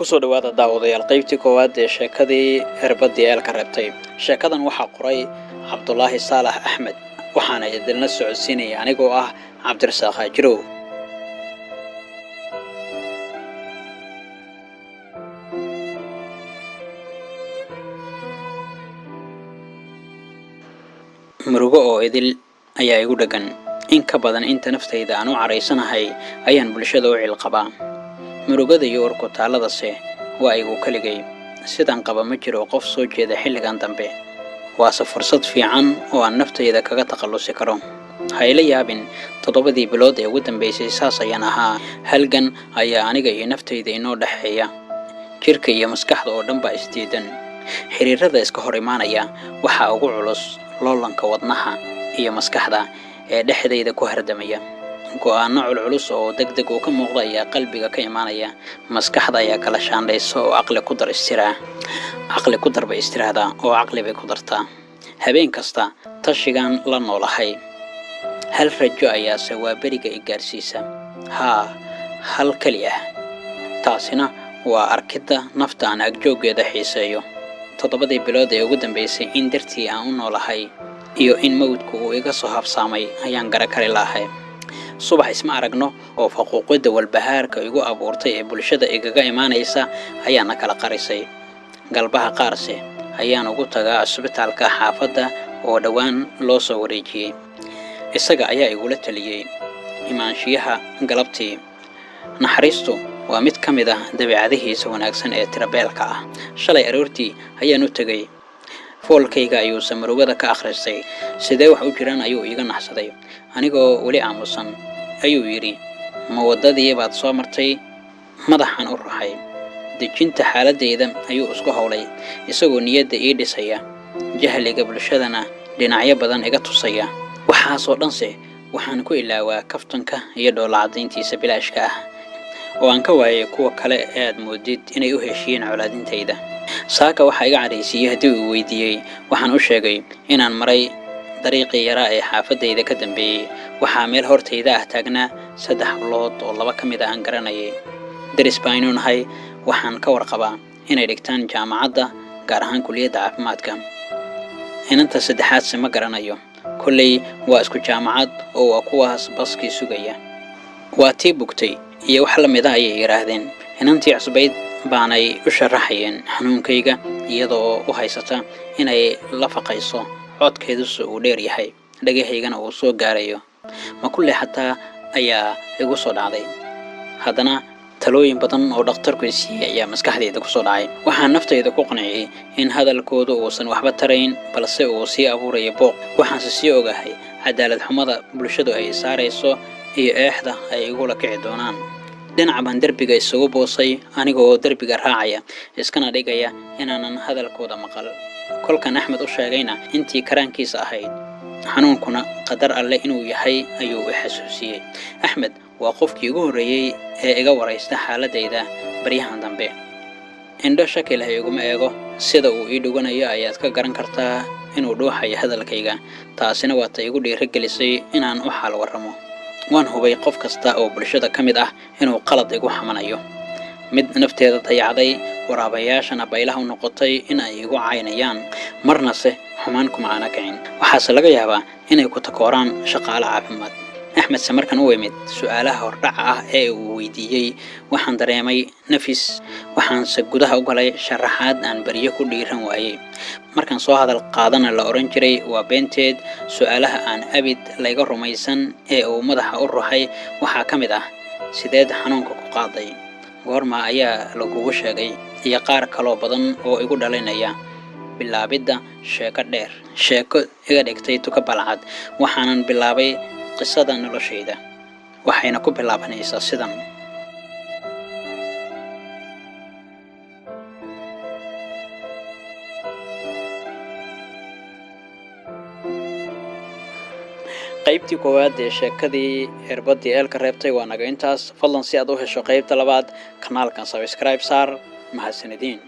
Kusoo dhawaada, daawadayaal, qaybtii koowaad ee sheekadii Erbaddii Eelka Reebtay. Sheekadan waxaa qoray Cabdulaahi Saalax Axmed, waxaana idinla socodsiinaya anigoo ah Cabdirasaaq Haajirow. Murugo oo idil ayaa igu dheggan. In ka badan inta naftayda aan u caraysanahay ayaan bulshada u cilqabaa. Murugada iyo urkutaalladase waa igu keligay. Sidaan qaba ma jiro qof soo jeeda xilligan dambe, waase fursad fiican oo aan naftayda kaga takhallusi karo. Ha ila yaabin, 7dii bilood ee ugu dambaysay saas ayaan ahaa. Halgan ayaa aniga iyo naftayda inoo dhexeeya. Jirka iyo maskaxda oo dhan baa isdiidan. Xiriirada iska hor imaanaya waxaa ugu culus loolanka wadnaha iyo maskaxda ee dhexdayda ku hardamaya. Go'aano culculus oo deg deg uu ka muuqda ayaa qalbiga ka imaanaya. Maskaxda ayaa kala shaandhaysa oo caqli ku dar istiraa, caqli ku dar bay istiraahdaa oo caqli bay ku dartaa. Habeen kasta tashigan la noolahay. Hal rajo ayaase waa beriga i gaarsiisa, haa, hal keli ah. Taasina waa arkidda nafta aan agjooggeeda xiiseeyo. 7dii bilood ee ugu dambaysay in dartii aan u noolahay iyo in mawdku uu iga soo habsaamay ayaan gara kari lahay. Subax isma aragno oo faquuqidda walbahaarka igu abuurtay ee bulshada igaga imaanaysa ayaana kala qarisay. Galbaha qaarse ayaan ugu tagaa cisbitaalka xaafadda oo dhowaan loo soo wareejiyey. Isaga ayaa igula taliyey imaanshiyaha galabtii. Naxariistu waa mid ka mid ah dabeecadihiisa wanaagsan ee tirabeelka ah. Shalay aroortii ayaan u tegay. Foolkayga ayuuse murugada ka akhristay. Sidee wax u jiraan, ayuu iiga naxsaday. Anigoo weli aamusan ayuu yidhi: "Ma waddadii baad soo martay?" Madaxaan u ruxay. Dejinta xaaladayda ayuu isku howlay, isagoo niyadda ii dhisaya, jahliga bulshadana dhinacyo badan iga tusaya. Waxaasoo dhanse waxaan ku ilaawaa kaftanka iyo dhoolla caddayntiisa bilaashka ah oo aan ka waayay kuwa kale ee aad moodid inay u heshiiyeen colaadintayda. Saaka waxaa iga cadhaysiiyey haddii uu weydiiyey, waxaan u sheegay inaan maray dariiqii yaraa ee xaafaddayda ka dambeeyey. Waxaa meel hortayda ah taagnaa saddex hablood oo laba ka mid ah aan garanayay. Deris baaynu nahay. Waxaan ka warqabaa inay dhigtaan jaamacadda, gaar ahaan kuliyadda caafimaadka. Inanta saddexaadse ma garanayo. Kolley waa isku jaamacad oo waa kuwaas baskii sugaya. Waa tii bugtay iyo wax la mida ayay yidhaahdeen. Inantii cusbayd baanay u sharaxayeen xanuunkayga, iyadoo u haysata inay la faqayso, codkeeduse uu dheer yahay, dhagahaygana uu soo gaarayo. Ma ku leexataa ayaa igu soo dhacday. Haddana talooyin badan oo dhakhtarku i siiyey ayaa maskaxdayda kusoo dhacay. Waxaan naftayda ku qanciyey in hadalkoodu uusan waxba tarayn, balse uu sii abuurayo booq. Waxaanse sii ogahay cadaalad xumada bulshadu ay saarayso iyo eexda ay igula kici doonaan. Dhinac baan derbiga isugu boosay, anigoo derbiga raacaya, iskana dhigaya inaanan hadalkooda maqal. Kolkan Axmed u sheegayna, intii karaankiisa ahayd xanuunkuna qadar alle inuu yahay ayuu i xasuusiyey. Axmed waa qofkii ugu horreeyey ee iga waraysta xaaladayda baryahan dambe. Indho shaki leh iguma eego. Sida uu ii dhuganayo ayaad ka garan kartaa inuu dhuuxayo hadalkayga. Taasina waa ta igu dhiirigelisay inaan u xaal warramo. Waan hubay qof kasta oo bulshada ka mid ah inuu qalad igu xamanayo, mid nafteeda dayacday, waraabayaashana baylaha u noqotay in ay igu caynayaan. Marnase xumaan kuma aana kicin. Waxaase laga yaabaa inay ku takooraan shaqaale caafimaad. Axmedse markan u imid, su-aalaha hordhaca ah ee uu weydiiyey waxaan dareemay nafis. Waxaanse gudaha u galay sharaxaad aan beryo ku dhiiran waayey. Markaan soo hadal qaadana la odhan jiray waa beenteed. Su-aalaha aan abid layga rumaysan ee uu madaxa u ruxay waxaa ka mid ah: "Sideed xanuunka ku qaaday? Goorma ayaa lagugu sheegay?" iyo qaar kaloo badan oo igu dhalinaya bilaabidda sheeko dheer, sheeko iga dhigtay tuka balcad. Waxaanan bilaabay qisada noloshayda, waxayna ku bilaabanaysaa sidan. Qaybtii koowaad ee sheekadii Erbaddii Eelka Reebtay waa naga intaas. Fadlan, si aad u hesho qaybta labaad, kanaalkan subscribe saar. Mahadsanediin.